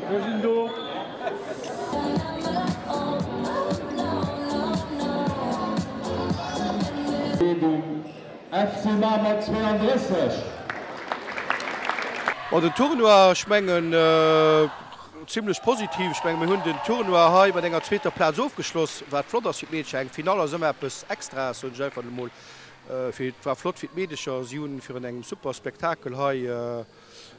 Mir sinn do. Leedung FC Mamer 32. Bon, den Tournoi, ech mengen zimlech positiv. Ech mengen, mir hunn den Tournoi hei mat enger zweeter Plaz ofgeschloss, wat flott ass fir d'Meedercher. Eng Finall ass ëmmer eppes Extraes, soen ech einfach emol. Et war flott fir d'Meedercher. Si hunn virun engem super Spektakel hei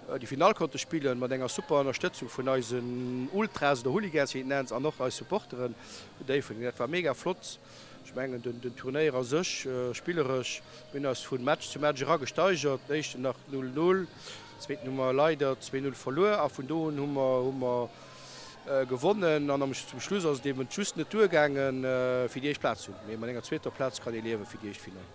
déi Finall konnte spillen, mat enger super Ënnerstëtzung vun eisen Ultras oder Hooligans, wéi een et nennt, an och eis Supporteren vun Déifferdeng. Dat war mega flott. Ech mengen, den Turnéier a sech, spilleresch, mir hunn eis vu Match zu Match era gesteigert. Den éischten nach 0, 0, zweeten hu mer leider 2, 0 verluer a vun do un hu mer hu mer gewonnen an am zum Schluss ass et eben just net duergaangen, fir déi éischt Plaz ze hunn. Mee mat enger zweeter Plaz kann ee liewe fir déi éischt Finall.